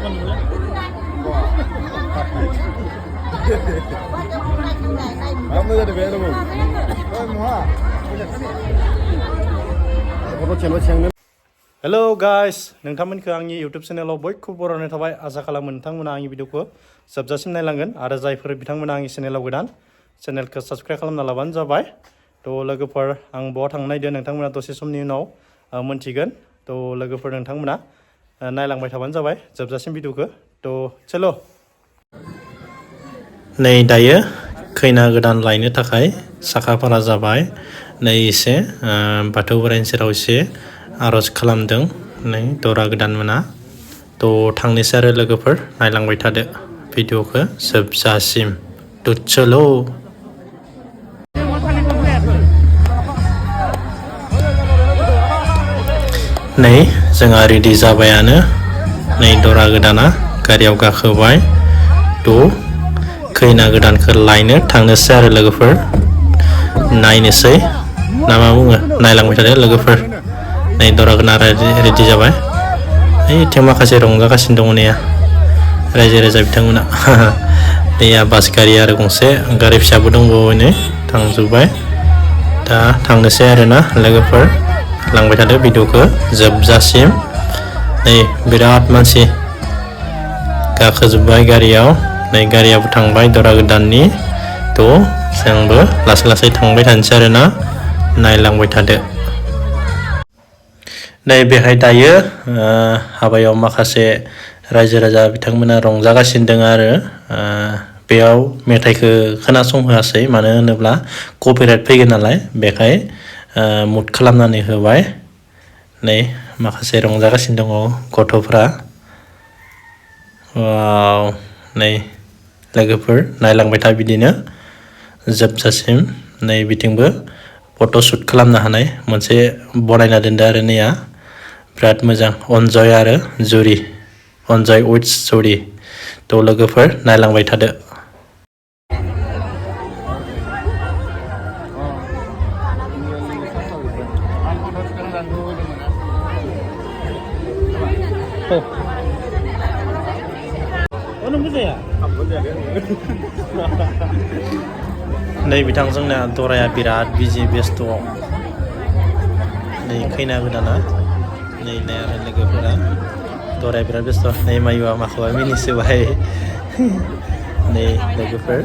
Hello guys, नोंथांमोनखौ आंनि YouTube चेनेलाव बयखौबो बरायनाय थाबाय आसा खालामो नोंथांमोना आंनि भिडिअखौ जोबजासिम नायलांगोन आरो जायफोर बिथांमोना आंनि चेनेलाव गोदान चेनेलखौ साबस्क्राइब खालामना लाबानो जाबाय थ' लोगोफोर आं बहा थांनो नायदों नोंथांमोना दसे समनि उनाव मोनथिगोन थ' लोगोफोर नोंथांमोना नायलांबाय थाबानो जाबाय जोबजासिम भिडिअखौ थ' चलो नै दायो खैना गोदान लायनो थाखाय साखाफारा जाबाय नै एसे बाथौ बोराइनि सेराव एसे आरज खालामदों नै दरा गोदान मोना थ' थांनोसै आरो लोगोफोर नायलांबाय थादो भिडिअखौ जोबजासिम थ' चलो नै जोंहा रेडि जाबायानो नै दरा गोदाना गारियाव गाखोबाय थ' खैना गोदानखौ लायनो थांनोसै आरो लोगोफोर नायनोसै ना मा बुङो नायलांबाय थादो लोगोफोर नै दरा गोदाना रेडि जाबाय ओइथिं माखासे रंजागासिनो दङ नै रायजो राजा बिथांमोना दैया बास गारि आरो गंसे गारि फिसाबो दंबावो नै थांजोब्बाय दा थांनोसै आरोना लोगोफोर लांबाय थादो भिडिअखौ जोबजासिम नै बिराद मानसि गाखोजोब्बाय गारियाव नै गारियाबो थांबाय दरा गोदाननि थ' जोंबो लासै लासै थांबाय थानोसै आरोना नायलांबाय थादो नै बेहाय दायो हाबायाव माखासे रायजो राजा बिथांमोना रंजागासिनो दङ आरो बेयाव मेथाइखौ खोनासंहोआसै मानो होनोब्ला कपिराइट फैगोन नालाय बेखाय मुट खालामनानै होबाय नै माखासे रंजागासिनो दङ गथ'फ्रा वाव नै लोगोफोर नायलांबाय था बिदिनो जोबजासिम नै बिथिंबो फट' शुट खालामनो हानाय मोनसे बनायना दोनदो आरो नैया बिराद मोजां अनजय आरो जुरि अनजय उइथ जुरि थ' लोगोफोर नायलांबाय थादो नै बिथां जोंना दराया बिराद बिजि बेस्थ'आव नै खैना गोदाना नै आरो लोगोफोरा दराया बिराद बेस्थ' नै मायुवा माखौबा मिनिसोबाय नै लोगोफोर